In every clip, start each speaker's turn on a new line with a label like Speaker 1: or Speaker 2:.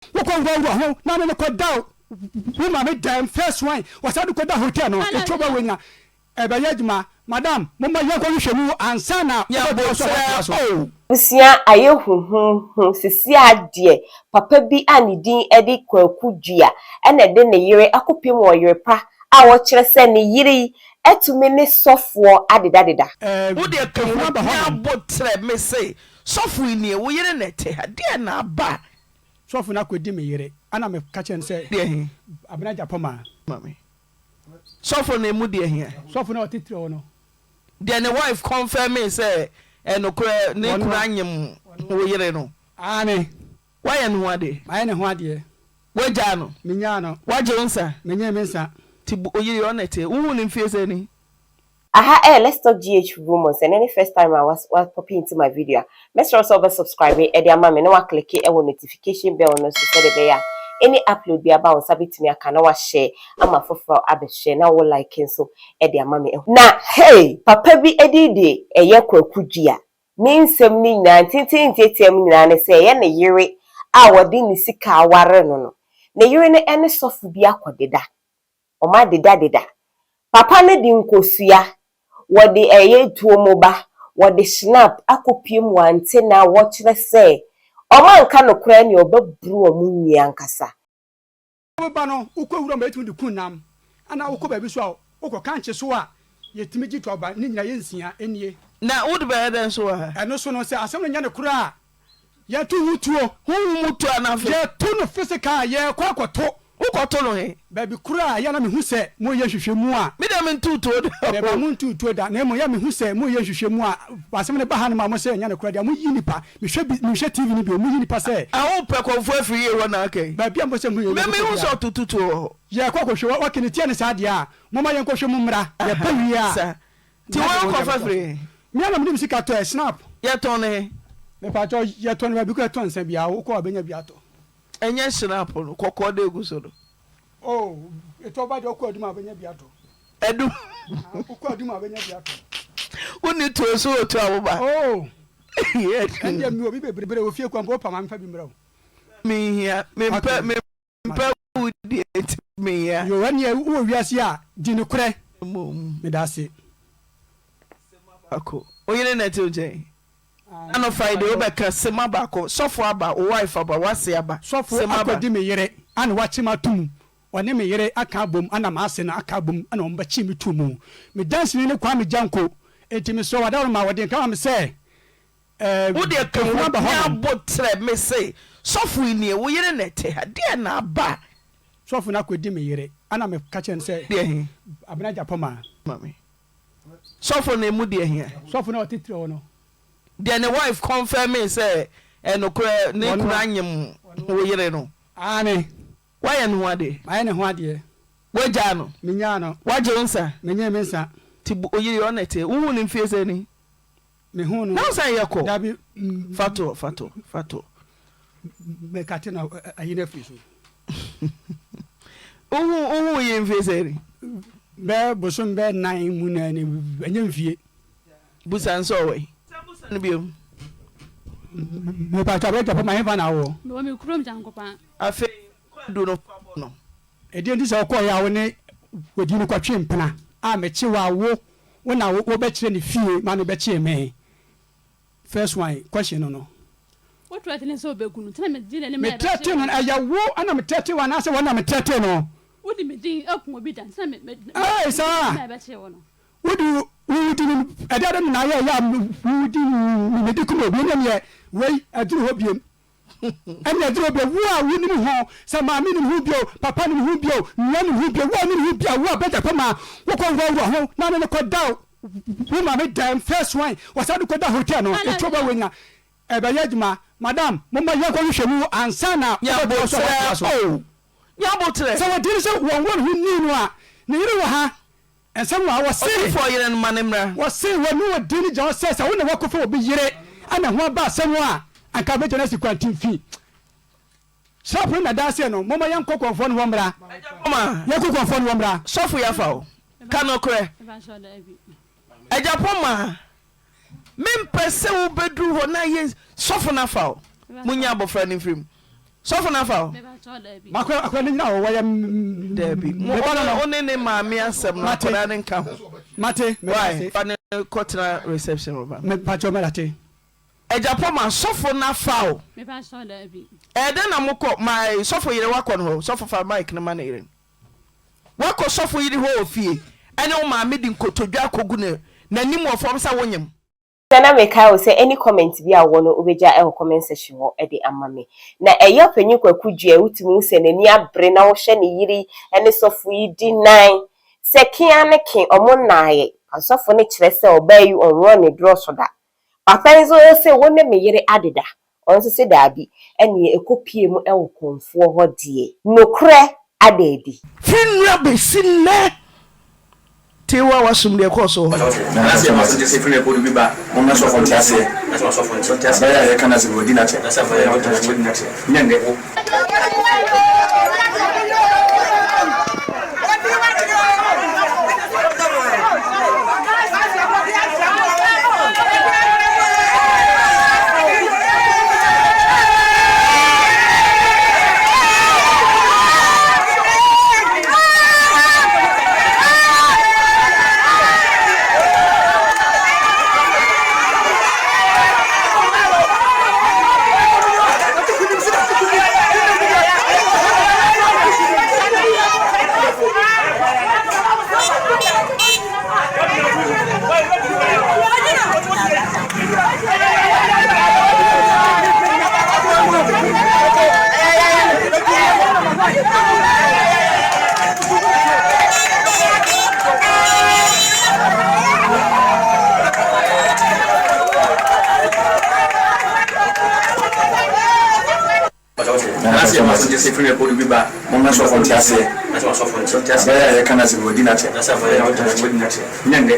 Speaker 1: Wokɔ wurawura ho na ne no kɔ da wo maame dɛm first one wɔsan de kɔ da hotel no etuo bɛ wenya ɛbɛyɛ adwuma madam momma yɛnkɔ hwehwɛ mu ansa na wobɛtoa so a woatoa so.
Speaker 2: Oh.
Speaker 3: Abusua ayɛ huhuuhu sisi a deɛ papa bi a ne din de Kwaku Dua na ɛde ne yere akɔpem wɔ yere pa a ɔkyerɛ sɛ ne yere yi atumi ne sɔfoɔ adedadeda.
Speaker 2: Wo deɛ ka
Speaker 1: Efunu
Speaker 2: ho
Speaker 1: aba
Speaker 2: nya
Speaker 1: hɔnom.
Speaker 2: aboterɛ mese sɔfo yi nie wo yere na ɛte ha deɛ na aba.
Speaker 1: Sɔfo no akɔdi me yere ɛna me ka kyerɛ no sɛ
Speaker 2: Deɛ he?
Speaker 1: Abena Agyapong
Speaker 2: Ma me. Sɔfo no emu deɛ hia?
Speaker 1: Sɔfo no a ɔte tire hɔ no.
Speaker 2: Deɛ ne wife confirmee sɛ ɛnokorɛ ne
Speaker 1: Ɔno
Speaker 2: kunu
Speaker 1: a.
Speaker 2: anyem wo yere no.
Speaker 1: Aane.
Speaker 2: Woayɛ ne ho adeɛ?
Speaker 1: Mayɛ ne ho adeɛ.
Speaker 2: Woagyaa no?
Speaker 1: Menyaa no.
Speaker 2: Woagye wo nsa?
Speaker 1: Menyee me nsa.
Speaker 2: Nti wo yere ɔno na ɛte? Wohuu no mfie sɛn ni?
Speaker 3: Aha ɛyɛ let's talk GH rumours ɛnɛ ne first time a wa pop into my video a mɛsrɛ wo sɛ wobɛ subscribe ɛde ama me na wa click ɛwɔ notification bell no so sɛdeɛ ɛbɛyɛ a any upload bi aba wo nsa bɛtumi aka na wa share ama foforɔ abɛhwɛ na wo like nso ɛde ama me. Na hey papa bi ɛdin de ɛyɛ Kwaku Dua ne nsɛm no nyinaa ntenten ntiatia mu nyinaa ne sɛ ɛyɛ ne yere a wɔde ne sika aware no no ne yere no ɛne sɔfo bi akɔdeda Wɔadedadeda. Papa no de nkosua, wɔde ɛyɛ tuomoba, wɔde schnapp akɔpiem wɔ antenna a wɔkyerɛ sɛ wɔanka nokorɛ a ɛnneɛ wɔbɛboro wɔn nwi ankasa.
Speaker 1: Woba no, wokɔ wuram a yɛtumi de ku nam, ɛna wokɔ baabi nso a wokɔ kankye so a yɛtumi gye to aba, ne nyinaa yɛ nsia nie.
Speaker 2: Na wode bɛyɛ dɛn nso wɔ ha?
Speaker 1: Ɛno so no, sɛ asɛm no nyɛ nokorɛ a, Yɛto ho tuo.
Speaker 2: Honhom mu tuo anaa fe.
Speaker 1: Yɛto no physical a, yɛkɔ akɔto.
Speaker 2: Wokɔto no he?
Speaker 1: Baabi koro a ɛyɛ a na mehu sɛ moreyɛ nhwehwɛmu a.
Speaker 2: Me deɛ mentoo tuo da o.
Speaker 1: Dabi, montoo tuo da, na mmom ɛyɛ a mehu sɛ moreyɛ nhwehwɛmu a, asɛm no ba hanom a mose ɛnyɛ nokorɛ deɛ, moyi nnipa. Mehwɛ bi, mehwɛ TV no bi o, moyi nnipa sɛ.
Speaker 2: Ah, wopɛ kɔmfoɔ afiri yie hɔ na aka yi?
Speaker 1: Baabi a mopɛ sɛ mohu yɛn
Speaker 2: Me,
Speaker 1: yɛbɛkɔ
Speaker 2: mehu sɛ
Speaker 1: biara.
Speaker 2: ɔtoto tuo wɔ hɔ.
Speaker 1: Yɛkɔ akɔhwɛ, ok, ne teɛ ne saa deɛ a, momma yɛnkɔhwɛ mu mmra. Yɛba wie a.
Speaker 2: Sa. Nti wo kɔ fa firi he?
Speaker 1: Me a na mede me sika tɔɛ snap.
Speaker 2: Yɛtɔn no he?
Speaker 1: Mepakyɛw yɛtɔn no baabi kɔ yɛtɔn nsa biaa wokɔ a wobɛnya bi atɔ.
Speaker 2: Ɛnyɛ snap no kɔkɔɔ da egu so no.
Speaker 1: Oh etɔ ba deɛ wokɔ adum a wobɛnya bi atɔ.
Speaker 2: Adum.
Speaker 1: Wokɔ adum a wobɛnya bi atɔ.
Speaker 2: Wonni tuo so otu awoba.
Speaker 1: Oh ɛndeɛ mewɔ bi bebree wɔ fie kɔ mpo wopa ma memfa bi mmrɛ wo.
Speaker 2: Menhia mempɛ Mempɛ wo deɛ nti meyɛ.
Speaker 1: Yoo ɛneɛ wowɔ wiase a di nokorɛ. Medase.
Speaker 2: Sema baako. Wo yere na ɛte wo nkyɛn? Ano Friday wobɛka sema baako. Sɔfo aba, wo wife aba, w'ase aba.
Speaker 1: Sɔfo
Speaker 2: Sema ba.
Speaker 1: akɔdi me yere ana wakye me ato mu. Ɔne me yere aka abom ana m'ase no aka abom ana wɔn bɛkye me too mu. Me danseni ne Kwame Gyanko. Enti mesrɛ wo adaworoma wɔde nka ma me sɛ
Speaker 2: Wo deɛ ka
Speaker 1: Efunu
Speaker 2: ho
Speaker 1: aba
Speaker 2: nya
Speaker 1: hɔnom.
Speaker 2: aboterɛ mese sɔfo yi nie wo yere na ɛte ha deɛ na aba.
Speaker 1: Sɔfo no akɔdi me yere ɛna me ka kyerɛ no sɛ
Speaker 2: Deɛ he?
Speaker 1: Abena Agyapong
Speaker 2: Ma me. Sɔfo no emu deɛ hia?
Speaker 1: Sɔfo no a ɔte tire hɔ no.
Speaker 2: Deɛ ne wife confirmee sɛ ɛnokorɛ ne
Speaker 1: Ɔno
Speaker 2: kunu
Speaker 1: a.
Speaker 2: anyem wo yere no.
Speaker 1: Aane.
Speaker 2: Woayɛ ne ho adeɛ?
Speaker 1: Mayɛ ne ho adeɛ.
Speaker 2: Woagyaa no?
Speaker 1: Menyaa no.
Speaker 2: Woagye wo nsa?
Speaker 1: Menyee me nsa.
Speaker 2: Nti wo yere ɔno na ɛte? Wohuu no mfie sɛn ni?
Speaker 1: Me ho no.
Speaker 2: Na wo san yɛ kɔ.
Speaker 1: Dabi.
Speaker 2: Fa to fa to fa to.
Speaker 1: Me kate na ayi na firi so.
Speaker 2: Wohu wohu yi mfie sɛ ni.
Speaker 1: Bɛ bosom bɛ nan mu na ni ɛnyɛ mfie.
Speaker 2: Busa nso ɔwɔ yi. Sɛ busa no biom.
Speaker 1: Me pa twa bɛ japa ma hefa na wɔ.
Speaker 4: Me wɔ me kurom Gyankopaa.
Speaker 2: Afei kwadu no fa bɔ no.
Speaker 1: Ɛdeɛ nti sɛ ɔkɔɔ yɛ a wo ne wadi no kɔtwe mpena a mekye wo a wo Wo na wo bɛkyerɛ ne fie ma no bɛkyee me first one question no no.
Speaker 4: Wo threaten sɛ ɔbɛku no nti na me gye n'anim
Speaker 1: Me
Speaker 4: na yɛbɛkyee
Speaker 1: threaten no
Speaker 4: no.
Speaker 1: ɛyɛ wo na me threaten wo anaasɛ wɔn na me threaten no.
Speaker 4: Wo de me din aku obi da nti na me me
Speaker 1: Ee
Speaker 4: gye
Speaker 1: saa
Speaker 4: n'anim na yɛbɛkyee wo no.
Speaker 1: Wo de wo di no ɛde ade na ayɛ ɛyɛ a wo di me de kum obi ɛne neɛ wei aduru hɔ biem. Ɛnna ɛduru bɛ wo a wonim ho, sɛ maame nim ho bio, papa nim ho bio, nua nim ho bio, wo a wonim ho bio, wo a bɛgya pɛ ma wokɔ worɔworɔ ho na ne no kɔda wo maame dɛm first one, wɔsan de kɔda hotel no, ɛtuo bɛ wonya, ɛbɛyɛ adwuma, madam momma yɛnkɔ hwehwɛ mu ansa na wobɛtoa so a woatoa so.
Speaker 2: Nyaboterɛ o, nyaboterɛ.
Speaker 1: Sɛ wɔdi no sɛ wɔn wɔn ho nni no a, ne yere wɔ ha, Nsɛm wɔ ha, wɔse.
Speaker 2: Odiyifoɔ yere no, ma no mmra.
Speaker 1: Wɔse wɔne ɔdin no gyina hɔ sɛ, sɛ wo na woakɔfa obi yere na ɛho aba asɛm a, anka wobɛgya no asi kwantemfi. Sɔfo no na daa se no, momma yɛnkɔ kɔmfoɔ no hɔ mmra.
Speaker 2: Agya Poma.
Speaker 1: Yɛnkɔ kɔmfoɔ no hɔ mmra.
Speaker 2: Sɔfo Yafa o, ka nokorɛ. Agya Poma, mempɛ sɛ wobɛduru hɔ na yɛ sɔfo no afa wo. Monyi abɔfra no mfiri mu. Sɔfo no afa wo?
Speaker 1: Makɔ akɔda no nyina hɔ wɔyɛ
Speaker 2: Dabi. Mo
Speaker 1: me ba no no.
Speaker 2: wo ne ne maame asɛm no
Speaker 1: Mate.
Speaker 2: akɔda no nka ho.
Speaker 1: Mate.
Speaker 2: Why?
Speaker 1: Mate.
Speaker 2: Fa no kɔtena reception hɔ ma me.
Speaker 1: Me pakyɛw mɛdate.
Speaker 2: Agya Poma, sɔfo no afa wo?
Speaker 4: Mepakyɛw dabi.
Speaker 2: Ɛyɛ dɛn na mokɔ ma sɔfo yere woakɔ no hɔ? Sɔfo fa mic no ma ne yere no. Woakɔ sɔfo yere hɔ wɔ fie ɛne wo maame de nkotodwe akɔgu ne n'anim wɔ fam sɛ wonyem?
Speaker 3: Sɛ na mekae wo sɛ any comment bi a wowɔ no wobɛgya wɔ comment section hɔ de ama me. Na ɛyɛ ɔpanyin Kwaku Duah wotumi hu sɛ n'ani abere na wohwɛ ne yere yi ne sɔfo yi di nan sɛ ke ara ne ke ɔmo nnaeɛ. Asɔfo no kyerɛ sɛ ɔbaa yi ɔnworɔ ne drɔso da. Papa yi nso se wo ne me yere adeda? Ɔno nso se daabi. Ɛneɛ ɛkɔpie mu wɔ kɔmfoɔ hɔ deɛ nokorɛ ada adi.
Speaker 2: Firi nnora bɛsi nnɛ. Tie wo a w'asom deɛ ɛkɔɔ so wɔ hɔ.
Speaker 5: Nana sɛ maso gye sɛ firi ɛkɔdu bi ba mo sɔfo nte aseɛ abɛyɛ a yɛka no asɛm wadi n'akyɛ nyɛ nnɛ. Nana sɛ maso gye sɛ firi ɛkɔdu bi ba mo sɔfo nte aseɛ abɛyɛ a yɛka no asɛm wadi n'akyɛ nyɛ nnɛ.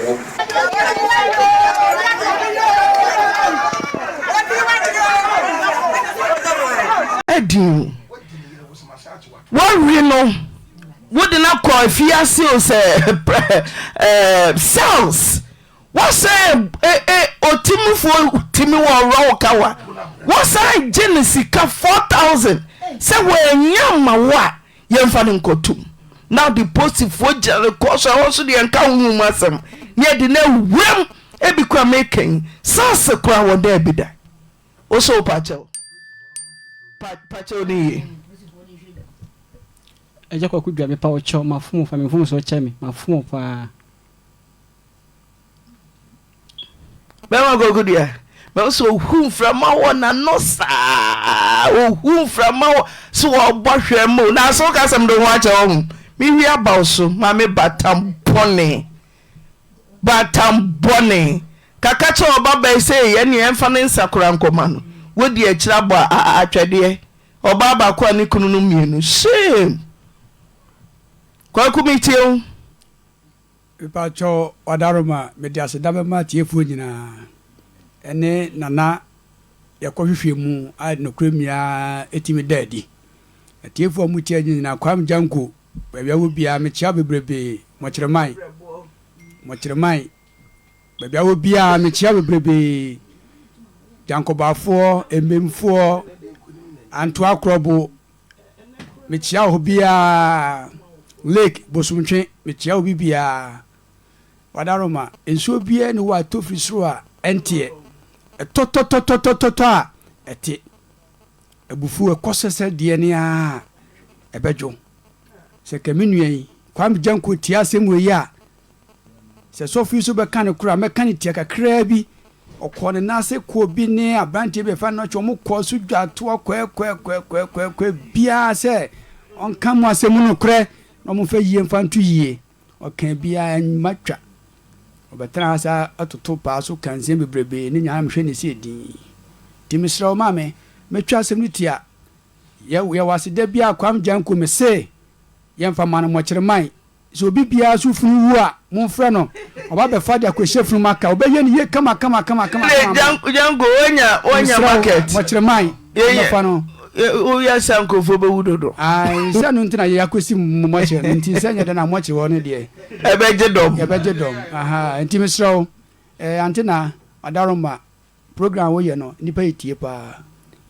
Speaker 2: Adi Woawe no, wode no akɔ afiase o sɛ cells Woasan ɔtimufoɔ timi wɔ ɔwerɛ wo kawa Woasan gye no sika 4000 sɛ wannya amma wo a yɛmfa no nkɔtom na ɔde posifoɔ gyina ne kɔɔ so ɛhɔ nso deɛ nka ho mu asɛm ne yɛde no awuram ebi kora meka yi sase kora wɔ dɛ bi da wo so wo pakyɛw pakyɛw ne yie.
Speaker 6: Agya Kwaku Dua mepa wo kyɛw mafom wo fa me mfomsoɔ kyɛ me mafom wo paa.
Speaker 2: Bɛrima Kwaku Dua mɛhu sɛ ohu mframa wɔ n'ano saa ohu mframa wɔ so wɔbɔ hwɛ mu na so woka sɛ mede ho akyɛ wɔ ho mehwie aba wo so maame batam bɔne batam bɔne kaka kyerɛ ɔba bɛn sɛ yɛ neɛ ɛmfa ne nsa koraa nkɔma no wodi akyiri abɔ atwɛdeɛ ɔbaa baako a ne kunu no mmienu shame Kwaku metie wo.
Speaker 1: Mepakyɛw Ɔdaroma mede aseda bɛma atiefoɔ nyinaa ɛne Nana yɛkɔ hwehwɛ mu a nokorɛ nyinaa ɛtumi da adi. Atiefoɔ a motie nyinaa Kwame Janko baabi a wɔ biara mekyea wo bebrebee Mɔkyerɛman Mɔkyerɛman baabi a wɔ biara mekyea wo bebrebee Jankɔbaafoɔ Mmemfoɔ Antoa Korɔbo Mekyea wo biaa Lake Bosomtwe mekyea obi biaa Wadaroma nsuo biaa ni hɔ a ɛtɔ firi soro a ɛnteɛ Ɛtɔtɔtɔtɔtɔtɔ a ɛte Abufuo ɛkɔ sɛsɛ deɛ ne aa ɛbɛdwo Sɛ kɛ me nua yi Kwame Gyanko tie asɛm wei a Sɛ sɔfo yi nso bɛka no koro a, mɛka no tia kakraa bi. Ɔkɔɔ ne nan ase kɔɔ bi ne aberanteɛ bi a yɛfrɛ no Nɔkye, wɔn kɔɔ so dwatoa kɔɛkɔɛkɔɛkɔɛkɔɛ biara sɛ ɔnka mu asɛm mu nokorɛ na wɔmfa yie mfa nto yie. Ɔkaa biara mma twa. Ɔbɛtena ha saa atoto paa so ka nsɛm bebrebe ne nyinaa mehwɛ ne sɛ dinn. Nti mesrɛ wo maame, mɛtwa asɛm no tia. Yɛ yɛwɔ aseda biara Kwame Gyanku mese yɛmfa ma no mmɔkyerɛman. Sɛ obi biara so funu wu a, momfrɛ no, ɔba bɛfa de akɔhyɛ funu mu aka. Ɔbɛyɛ no yie kama kama kama kama kama ama wo.
Speaker 2: Django, woanya woanya
Speaker 1: Mesrɛ wo,
Speaker 2: market.
Speaker 1: Mɔkyerɛman,
Speaker 2: Yɛyɛ
Speaker 1: bɛfa no.
Speaker 2: woyɛ sɛ nkurɔfoɔ bɛwu dodo.
Speaker 1: Ae, sɛ no nti na yɛyɛ akɔsi mɔkyerɛ no nti, sɛ nyɛ dɛ na mɔkyerɛ hɔ no deɛ.
Speaker 2: Ɛbɛgye dɔm.
Speaker 1: Yɛbɛgye dɔm. Aha, nti mesrɛ wo, eh, Ante Naa, Adaroma, Program a woyɛ no nnipa yɛ tie paa.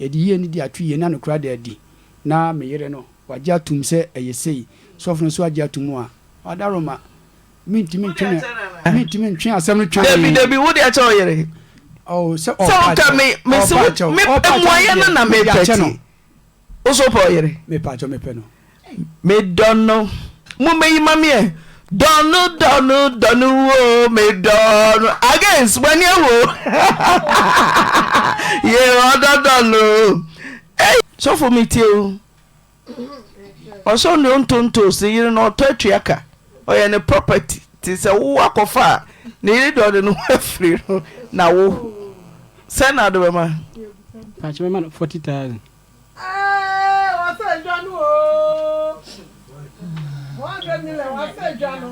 Speaker 1: Yɛde yie no di ato yie na nokora da adi. Na me yere no, wagye atom sɛ ɛyɛ sei, sɔfo no nso agye atom a, ɔadaworoma, mentumi ntwe ne, mentumi ntwe asɛm no twann.
Speaker 2: Dabi, dabi, wo de akyɛ wo yere.
Speaker 1: Oh, sɛ
Speaker 2: Sɛ
Speaker 1: ɔpa
Speaker 2: woka
Speaker 1: akyɛw,
Speaker 2: me, me se
Speaker 1: ɔpa
Speaker 2: wo,
Speaker 1: akyɛw,
Speaker 2: me,
Speaker 1: ɔpa akyɛw no
Speaker 2: mmuaeɛ no
Speaker 1: deɛ,
Speaker 2: na
Speaker 1: mede
Speaker 2: mepɛ
Speaker 1: akyɛ no.
Speaker 2: ti. Wo so wopɛ wo yere?
Speaker 1: Mepa akyɛw, mepɛ no.
Speaker 2: Me dɔ no. Mo mɛyi ma me ɛ. Dɔ no dɔ no dɔ no wo me dɔ no. Against mo ani awu o. Ye ɔdɔ dɔ no. Ei sɔfo me tie o. Ɔsɔ ne ontontos ne yere no ɔtɔ atua ka. Ɔyɛ ne property ti sɛ wo akɔfa a ne yere deɛ ɔde ne ho afiri no na wo sɛn na ɔde bɛma.
Speaker 6: Pakyɛ mɛma no 40,000.
Speaker 7: Eeii wasɛ dwa no oo 100 million wasɛ dwa no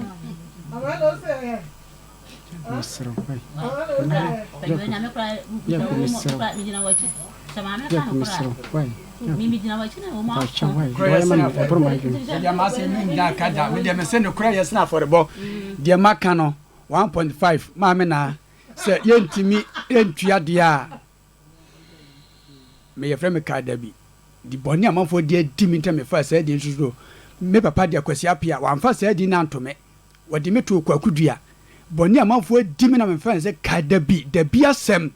Speaker 7: ama na ose ɛɛ
Speaker 6: Mesrɛ wo wai.
Speaker 7: Ama na ose ɛɛ.
Speaker 6: Yɛko mesrɛ wo. Yɛko mesrɛ wo wai. Yɛko mpakyɛ wai. Deɛ wayɛ ma me ɛboro m'adwene.
Speaker 1: Deɛ m'asɛm mi nda nka da me deɛ mese nokorɛ yɛ sene afɔrebɔ deɛ maka no 1.5 maame naa sɛ yɛntumi ntua deɛ a Me yɛfrɛ me Kadabi. Di bɔne a amanfoɔ de adi me nti na mefaa saa din nso so. Me papa deɛ Kwasi Appiah, wamfa saa din no anto me. Wɔde me too Kwaku Dua. Bɔne a amanfoɔ adi me na mefaa no sɛ Kadabi, dabi asɛm.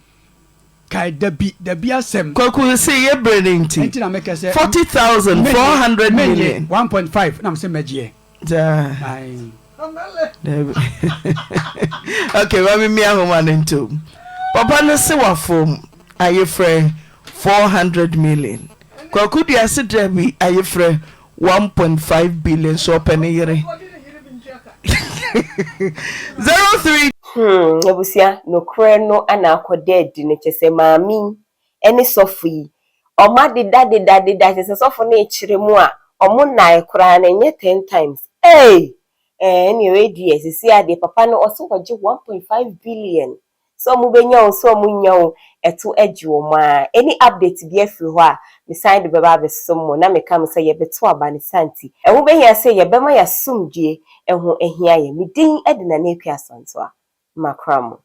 Speaker 1: Kadabi, dabi asɛm.
Speaker 2: Kwaku se yɛ berɛ no nti,
Speaker 1: Nti na mekɛ sɛ
Speaker 2: 40,400
Speaker 1: mennye,
Speaker 2: million.
Speaker 1: 1.5 na mese mɛgyeɛ.
Speaker 2: Daa.
Speaker 1: Ae.
Speaker 2: Dabi. Okay, ma me mia nhoma no ntom. Papa no se wafom ayefrɛ 400 million. Kwaku dua se dabi ayefrɛ 1.5 billion so ɔpɛ ne yere. 03.
Speaker 3: Hmm abusua nokorɛ no na akɔda adi no kyɛsɛ maame yi ne sɔfo yi ɔmo adeda deda deda kyɛsɛ sɔfo no rekyerɛ mu a ɔmo nnae koraa no ɛnyɛ ten times eei ɛɛ ɛneɛ wei deɛ sisi a deɛ papa no ɔse ɔgye 1.5 billion sɛ ɔmo bɛnya o sɛ ɔmo nnya o ɛto agye wɔn aa any update bi afiri hɔ a mesan de bɛba abɛsom mo na meka mo sɛ yɛbɛto aba ne saa nti ɛho bɛhia sɛ yɛbɛma yɛasomdwie ɛho ahia yɛn me din de Nana Akua Asantewaa makra mo.